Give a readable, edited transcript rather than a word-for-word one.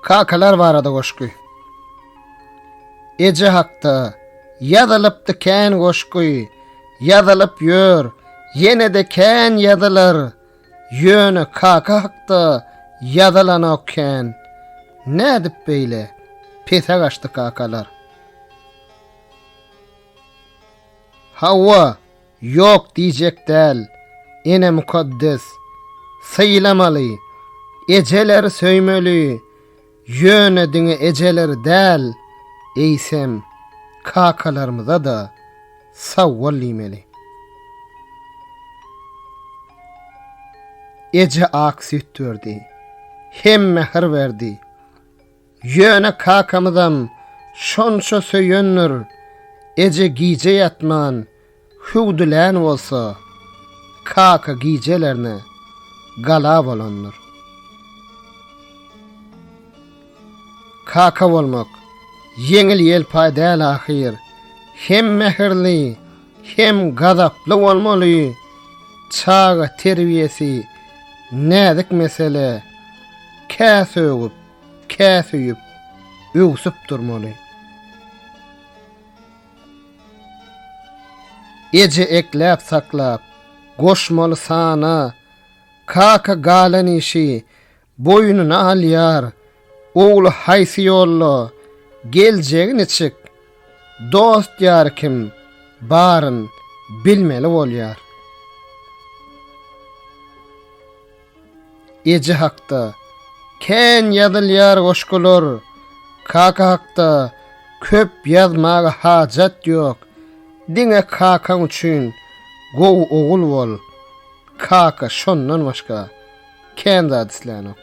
Kakalar barada goşgy. Eje hakda ýazylypdy kän goşgy, Ýazylyp ýör, ýene-de kän ýazylar. Ýöne kaka hakda ýazylanok kän. Nädip beýle pese gaçdy kakalar? Hawa, ýok diýjek däl, ene mukaddes. Sylamaly, ejeleri söýmeli. Ýöne diňe ejeleri däl, eýsem, kakalarymyza-da sag bol diýmeli. Eje ak süýt berdi, hem mähir berdi. Ýöne kakamyzam şonça söýendir, eje gije ýatman hüwdülän bolsa, kaka gijelerine gala bolandyr. Kaka bolmak ýeňil-ýelpaý däl ahyr, hem mähirli, hem gazaply bolmaly, çaga terbiýesi näzik mesele, kä sögüp, kä söýüp, öwsüp durmaly. Eje ekläp-saklap, goşmaly sana, Kaka galan işi boýnuna alýar, Ogly haýsy ýolda, geljegi niçik, Dost-ýary kim, baryn bilmeli bolýar. Eje hakda kän ýazylýar goşgular, Kaka hakda köp ýazmaga hajat ýok, Diňe kakaň üçin gowy ogul bol, Kaka şondan başga kän zat islänok.